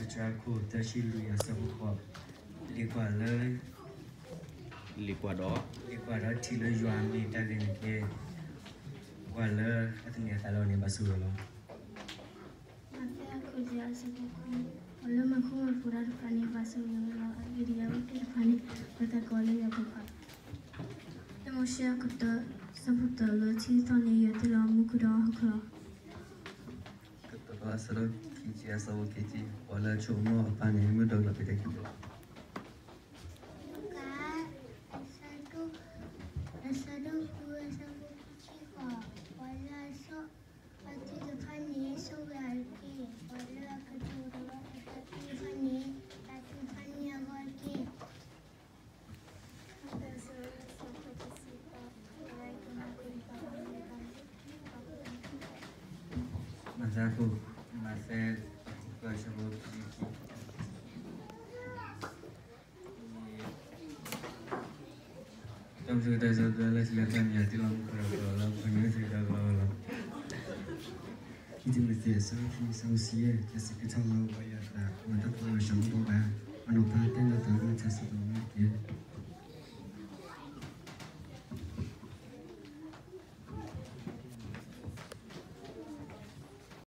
မးသဲအခိၣ်သၢဆံလွံၢ်အဆၢဖိဃိး, လံၤကွၢ်လၢ လံၤကွၢ်ဒီး လံၤကွၢ်ဒီးထံၣ်လၢယွၤမ့ၢ်တၢ်ဂ့ၤန့ၣ်က့ၤ, ပှၤလၢအသန့ၤအသးလၢအီၤန့ၣ် ဘၣ်ဆိၣ်ဂ့ၤလီၤ. မးသဲအခိၣ်ယဲၢ်အဆၢဖိခွံ, ပှၤလၢမၤဃူမၤဖိးတၢ်တဖၣ်န့ၣ် ဘၣ်ဆိၣ်ဂ့ၤဝဲလီၤ. အဂ့ၢ်ဒ်အံၤ, အဝဲသ့ၣ်တဖၣ်န့ၣ် ဘၣ်သးကိးလၢယွၤဖိခွါ. တၢမိၤၡ့အခိၣ်တၢ အဆၢဖိတၢလၢခံကတၢၢ်န့ၣ် ယွၤတ့လီၤမူခိၣ်ဒီးဟီၣ်ခိၣ်လီၤ. ကတိၤဒိ အဆၢဒိၣ်ခံဆံ အဆၢဖိခံဆံ, ပှၤလၢအဆိကမိၣ်အပၢ်န့ၣ် မုၢ်ဒိၣ်လီၤပ့ၤတက့ၢ်. လူၤကၣ် အဆၢဒိၣ် အဆၢဒိၣ်ဃု အဆၢဖိခံဆံဃိး, ပှၤလၢအဆိၣ်အတုၤတဖၣ်န့ၣ် ဆိၣ်ဂ့ၤအီၤတက့ၢ်. ပှၤလၢအကတိၤဒိအတၢ်သံတဖၣ်န့ၣ် တၢ်သံတဖၣ်န့ၣ်အဂီၢ်တက့ၢ်. မးသဲအခိၣ် မးသဲ အဆၢဖိခံဆံခံ, တၢ်မၤစၢၤတၢ်စၢၤတၢ်လၢထံလၢကီၢ်န့ၣ် ယွၤတ့လီၤမူခိၣ်ဒီးဟီၣ်ခိၣ်လီၤ. ခံတံၤမသ့း အဆၢခံ အဆၢဖိဆံယဲၢ်, ကစၢ်ခရံာ်ထီၣ်လၢပှၤယွၤအသး မၤတၢ်ဖိလၢာ်ဆှီမူတအိၣ်ဘၣ်, အနီၤဖးတဲနၢ်သးလၢထးစံးပတြၢၤတက့ၢ်.